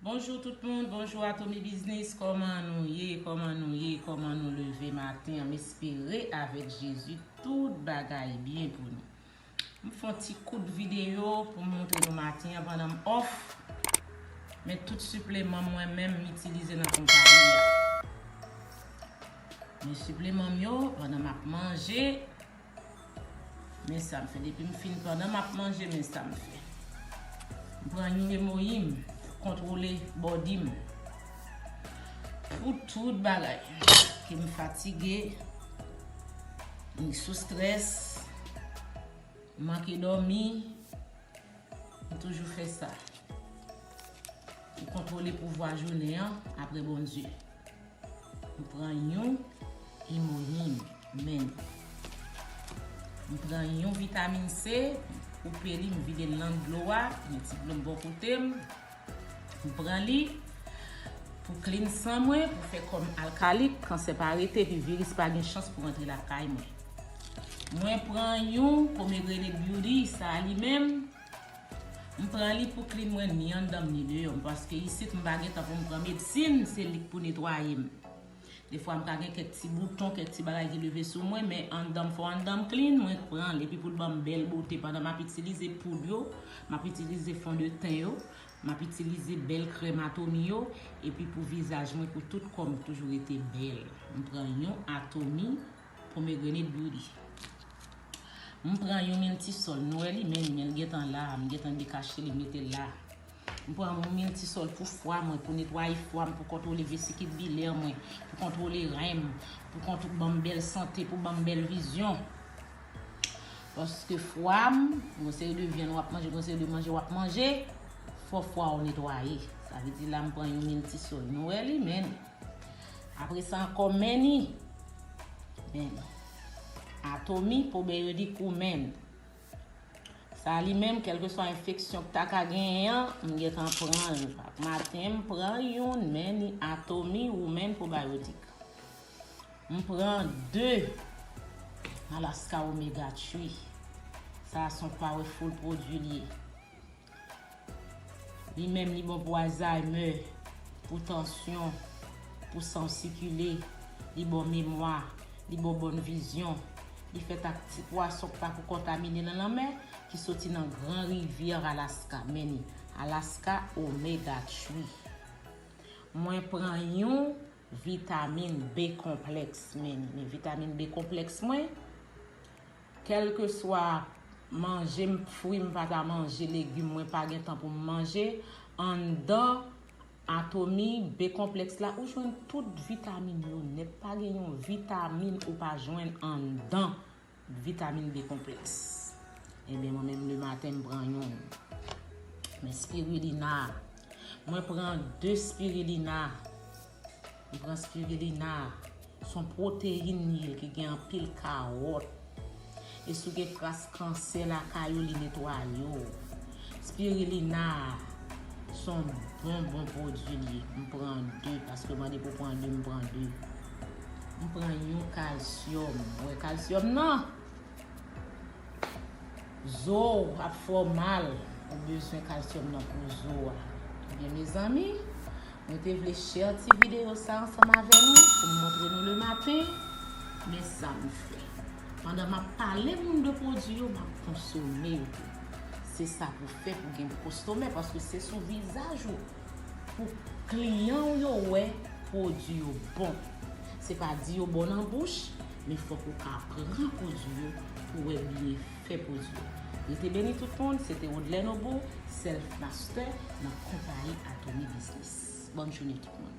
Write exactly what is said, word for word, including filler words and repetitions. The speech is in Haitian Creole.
Bonjou tout moun, bonjou Atomy Business, kòman nou ye, kòman nou ye, kòman nou leve maten an? M espere avèk Jezi tout bagay byen pou nou. M fè yon ti kout videyo pou m montre nou maten an pandan m off. Men tout sipleman mwen menm m itilize nan konpayi a. Men sipleman m yo pandan m ap manje. Men sa m fè. Depi m fin pandan m ap manje, men sa m fè. M pran yon emoyim pou kontwole bòdi m. Pou tout bagay. Ke m fatige, m sou strès, m manke dòmi, m toujou fè sa. Pou kontwole pouvwa jounen an apre Bondye. M pran yon emoyim, men. M pran yon vitamin C, koupe li, m vide l nan dlo a, gen ti dlo m bò kote m. M pran li pou clean san mwen, pou fè kò m alkalik, kansè pa rete, epi viris pa gen chans pou rantre lakay mwen. Mwen pran yon pomegranate beauty, sa li menm, m pran li pou clean mwen ni anndan m ni deyò m, paske isit m pa gen tan pou m pran medsin, se li k pou netwaye m. Defwa m ka gen kèk ti bouton, kèk ti bagay ki leve sou mwen, men anndan m fò anndan m clean, mwen pran l. Epi pou l ban m bèl bote pandan m ap itilize poud yo, m ap itilize fon de ten yo, m ap itilize bèl krèm Atomy yo, epi pou vizaj mwen, pou tout kò m toujou rete bèl. M pran yon Atomy Pomegranate Beauty. M pran yon miltisol, nou wè li menm, men l gentan la, m gentan dekache li, m mete l la. M pran yon miltisol pou fwa mwen, pou netwaye fwa m, pou kontwole vesik bilè mwen, pou kontwole ren m, pou kont-, ban m bèl sante, pou ban m bèl vizyon. Paske fwa m, yon seri de vyann w ap manje, yon seri de manje w ap manje, fò fwa w netwaye. Sa vle di la m pran yon miltisol. Nou wè li, men. Apre sa ankò, men ni. Men. Atomy Probiotic Woman. Sa li menm, kèlkeswa enfeksyon k ta ka genyen an, m gentan pran l. Chak maten, m pran youn, men ni Atomy Woman Probiotic. M pran de Alaska Omega Three. Sa a se yon powerful pwodui li ye. Li menm, li bon pou Alzheimer, pou tansyon, pou san w sikile, li ba w memwa, li ba w bòn vizyon. Li fèt ak ti pwason k pa ko kontamine nan lanmè, ki soti nan gran rivyè Alaska. Men ni Alaska Omega Three. Mwen pran yon vitamin B konplèks, men ni, men vitamin B konplèks mwen, kèlkeswa manje m, fwi m pa ta manje, legim mwen pa gen tan pou m manje, anndan Atomy B konplèks la, ou jwenn tout vitamin yo nèt. Pa gen yon vitamin ou pa jwenn anndan vitamin B konplèks. Ebyen, mwen menm, lematen, m pran youn. Men spirulina, mwen pran de spirulina. M pran spirulina. Se yon pwoteyin li ye ki gen anpil kawòt. E si w gen kras kansè lakay ou, li netwaye w. Spirulina se yon bon, bon pwodui li ye. M pran de, paske yo mande pou w pran de, m pran de. M pran yon kalsyòm. Ou wè kalsyòm nan? Zo w ap fè w mal, ou bezwen kalsyòm nan pou zo a. Ebyen, mezanmi, mwen te vle share ti videyo sa ansanm avè nou, pou m montre nou lematen, men sa m fè. Pandan m ap pale moun de pwodui yo, m ap konsome yo tou. Se sa pou fè pou gen konstomè, paske se sou vizaj ou pou kliyan w yo wè pwodui yo bon. Se pa di yo bon nan bouch, men fòk ou ka pran pwodui yo pou wè byenfè pwodui yo. Rete beni tout moun, se te Rodlè Nobo, Self Master nan konpayi Atomy Business. Bòn jounen tout moun.